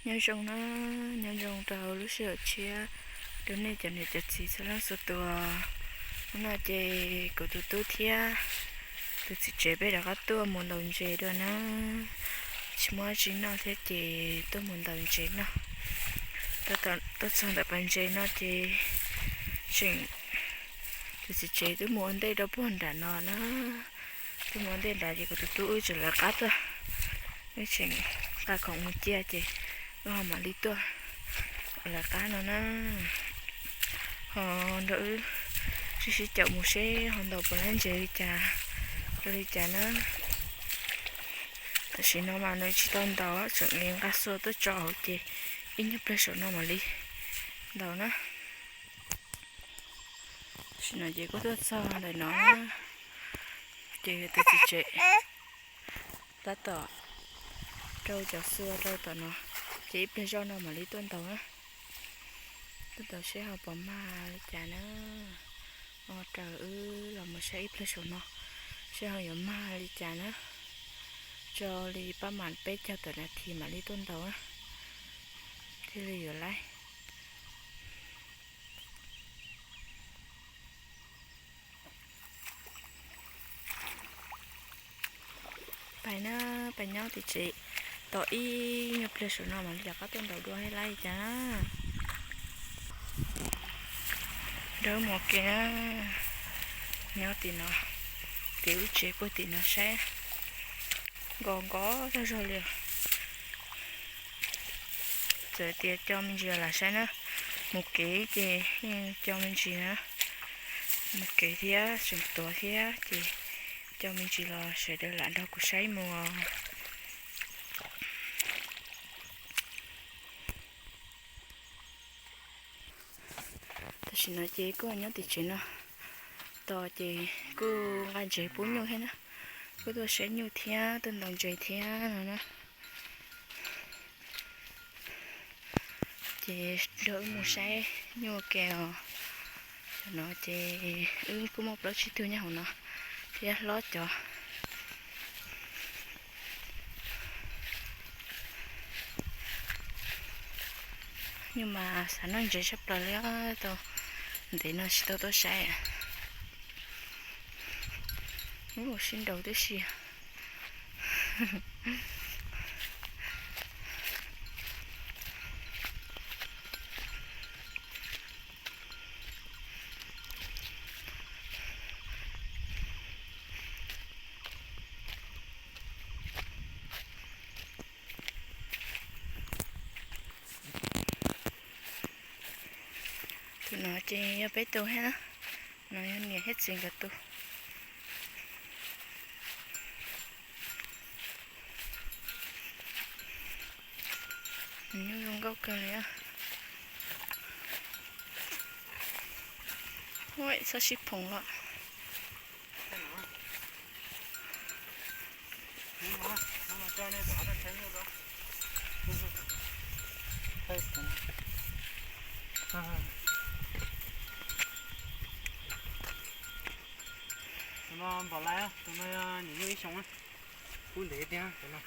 Nyob zoo na, nyob zoo rau lub sij hawm tshiab rau nej cov niam cov txiv txhua leej txhua tus. Hnub no ces kuv tus tub thiab tus txiv tsev peb rov qab tuaj mus ntaus ntses dua na. Tsis muaj dab tsi noj thiab ces tuaj mus ntaus ntses noj. Tuaj txog ntawm pas ntses no ces tseem, tus txiv tsev twb mus ua ntej rau puag nram no na. Twb mus ua ntej nrad ces kuv tus tub wb tseem lawv qab tuaj. Wb tseem nqa khoom mus cia ces wb ho mam li tuaj lawv qab no na. Ho nrog wb sib sib caum mus seb ho ntaus puas lab ntses li cas, rau li cas na. Tam sim no mas nws tsis tau ntaus, tseem nqa xua tuaj tso hauv ces ib nyuag pliag saum no mam li ntaus na. Tam sim no ces kuj tuaj txog ntawm no na, ces tus txiv tsev tab tom rau cov xua rau tom no, ces ib pliag zoj no mam li tuaj ntaus na. Tuaj ntaus seb ho puas mag li cas na. Ho raws wb los mus saib ib pliag saum no seb ho yuav mag li cas na. Tso li pab mam peb caug tawm nas this mam li tuaj ntaus na, thiaj li yuav laib. Pais na, pais nyob tim tsev tos ib nyuag pliag saum no mam li rov qab tuaj ntaus dua thiab laib li cas na. Nrog wb mus kev na, nyob tim no, kev wb tsev puag tim no saib, nkos nkos tag zog li. Txawm tias co me ntsis los saib na, mus kev ces yeej co me ntsis na, mus kev thiab tseem tuav thiab ces co me ntsis los sawv daws lam nrog kuv saib mus. Tam sim no ces kuj nyob tim tsev no tos ces kuj nqa ntses pub nyuj thiab na, kuj tuaj saib nyuj thiab tuaj ntaus ntses thiab no na. Ces nrog wb mus saib nyuj ua ke os. Cov no ces wb kuj muaj plaub tsib tug nyob hauv no thiab hlob cov. Nyuj mas xav noj ntses tshaj plaws li, tau ntev no tsis tau tuaj saib. Ub, sib nraus tib si. Tus no ces yog peb tus thiab na, no yog niam thiab txiv nkawd tus. Nws nyuj zoo nkauj kawg li. Ua txhob sib phoom los. Tus no npam laiv, tus no nyuam nyuj ib xyoo, kub ntev tiag tus no.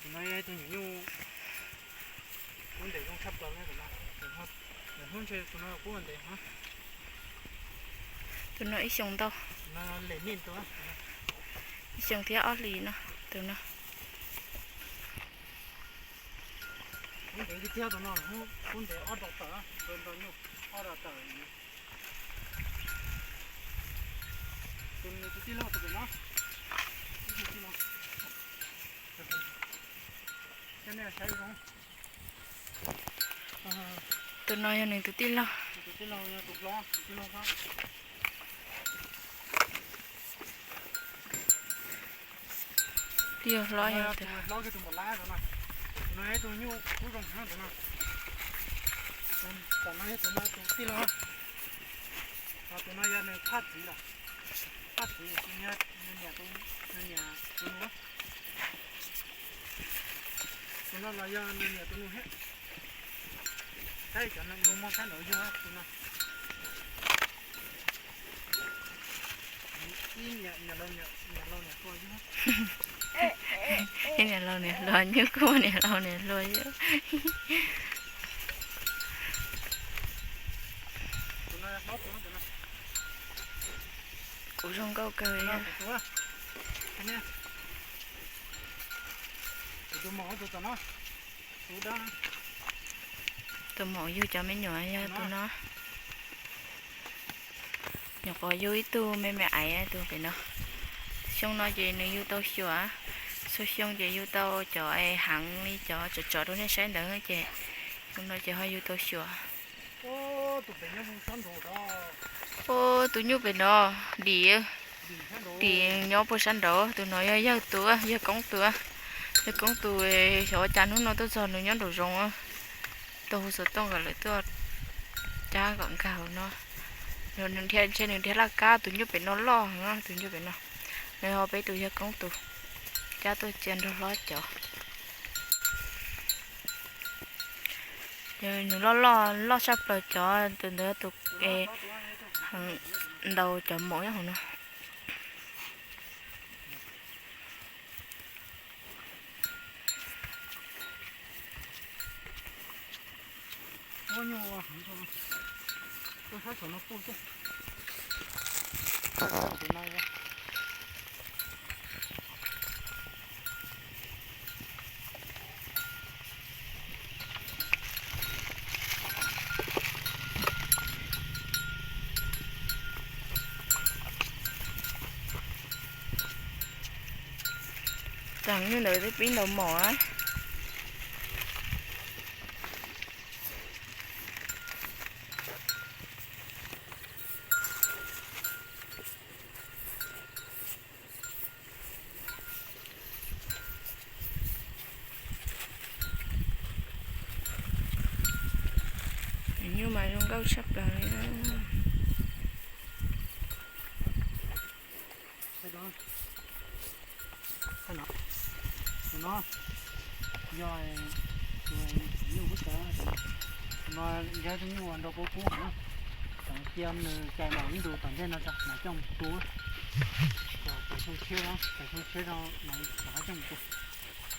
Tus no yog tus nyuam nyuj kub ntev zoo tshaj plaws li tus no. Hnub ntshe tus no kub ntev. Tus no ib xyoo ntau, ib xyoo thiab ob hlis no, tus no. Kub ntev tiag tiag tus no, kub ntev ob rau tawm, ntau ntau nyuj ob rau tawm. Tus nws tus tij laug tus pem no, ib tug tij laug. Coj nej saib zoo. Tus no yog nws tus tij laug. Tus tij laug yog tus hlob, tus tij laug hlob. Tij laug hlob yog tus hlob kiag tus npam lab tus no. Tus no yog tus nyuj kub zoo heev tus no. Tam no yog tus no tus tij laug. Tus no yog nws phaj txiv lawm. Phaj txiv, nws niam, nws niam tus nus. Tus no los yog nws niam tus nus thiab. Saib cov nus mog, saib nraud yug tus no. Ib niam, niam laus niam tuag yug. Niam laus niam hluas, nyuj kuj niam laus niam hluas xwb. Kuv zoo nkauj kawg li. Tus maum yug cov me nyuam yog tus no. Nyuam qhuav yug ib tug me me aiv tus pem no. Xyoo no ces nws yug tau xyuam. Txhua xyoo ces yug tau cov heev li cov tsom tsom rau nej saib ntawd ces xyoo no ces ho yug tau xyuam. Tus nyuj pem no, dim, dim nyob puag sab nraud. Tus no yog yawg tus, yawg koob tus. Yawg koob tus, xyov ua cas hnub no tuaj txog nws nyob nraum zoov. Tau hu xov tooj kom lawv tuaj cab kom nkag hauv no. Nws dhia, ntshe nws dhia laj kab. Tus nyuj pem no loj heev, tus nyuj pem no. Nws ho peb tus yawg koob tus, cab tuaj cia nrog hlob cov. Nws loj loj, loj tshaj plaws cov tus ntawd tus ntau cov maum nyob hauv no. Tag nyuj ntawd twb pib ntaus maum na. Nyuj mas zoo nkauj tshaj plaws li. Tus no yog tus nyuj hub cawv, tus no yog tus nyuj uas nrau pob kub na. Tseem cia nws cais maum ib ntus tom ntej no tso mam coj mus tu. Kom tawm xyoo tshiab, tawm xyoo tshiab no mam rov qab coj mus tu.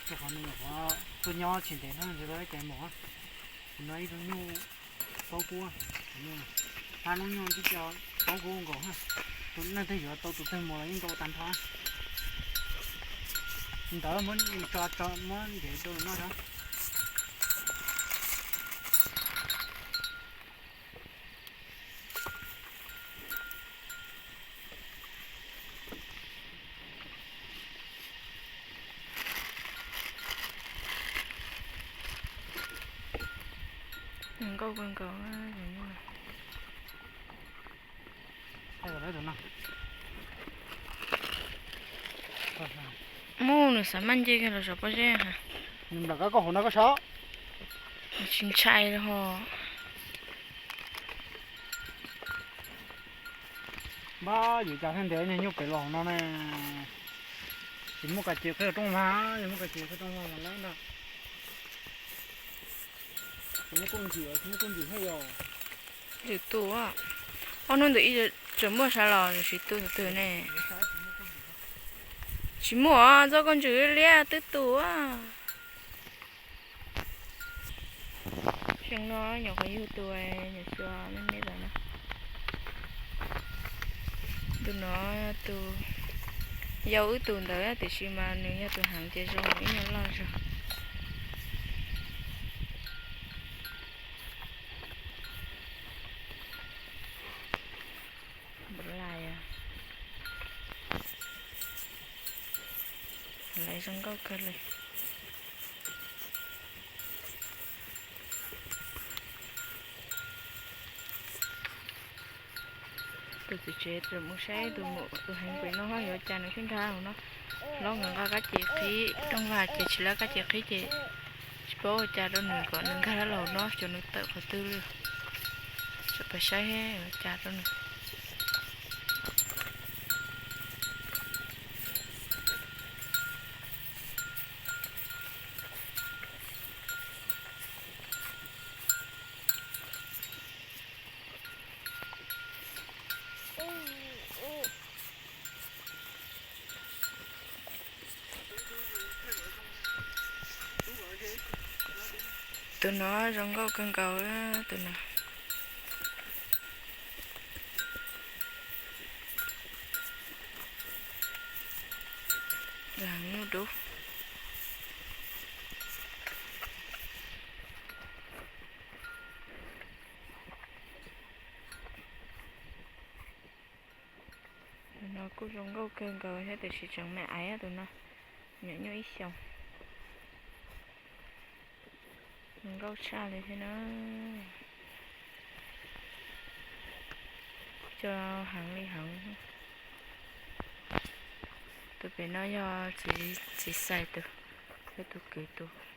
Rau qhov nws nyuam qhuav tuaj nyob tsis ntev no nws rov cais maum. Tus no ib tug nyuj paub kub, hab lub nyuj tib co paub kub nkaus. Tus neeg twg yuav tau tus twg mus los yeej nrau tag nrho. Ntawd muab tso tso muab ntev rau noj. Nkauj kawg nkaus. Mus nws xav maj nce kiag los saum pob zeb ha. Nws nram koj hauv no koj saib. Tsis ntshai li ho. Npab yuav cas thiaj ntev niag nyuj pem los hauv no ne. Tsis muaj kas ces qhib rooj vag, tsis muaj kas ces qhib rooj vag mas lawm ntag. Tsis muaj koj ntsim, tsis muaj koj ntsim thiab yog. Ntsim tus, ob hnub ntawm ib tseem muaj sawv los tsis tu tus twg ne. Tsis muaj, txoj koj ntsim liab twb tus. Xyoo no nyuam qhuav yug tus nyuam xyuas me me ntawd na. Tus no tus yau wb tus ntawd tiam sis mas nws yog tus heev ces zoo ib nyuag loj zog. Npaum lais, lais zoo nkauj kawg li. Tus txiv tsev tseem mus saib tus maum tus heev pem no ho yuav cas nws thiaj nkag hauv no. Hlob nkawd nqa kab ces qhib rooj vag ces tsis lawv kab ces qhib ces tsis paub ua cas rau nws kom nws nkag los hauv no, xyov nws tawm qhov twg li. Txawm pais saib ua cas rau nws. Tus no zoo nkauj kawg nkaus, tus no. Zoo heev nyuj dub. Tus no kuj zoo nkauj kawg nkaus thiab tiam sis tseem me aiv tus no, nyuam nyuj ib xyoos. Zoo nkauj tshaj li thiab na. Coj heev li heev. Tus pem no yog txiv xais tus, yog tus kwv tus.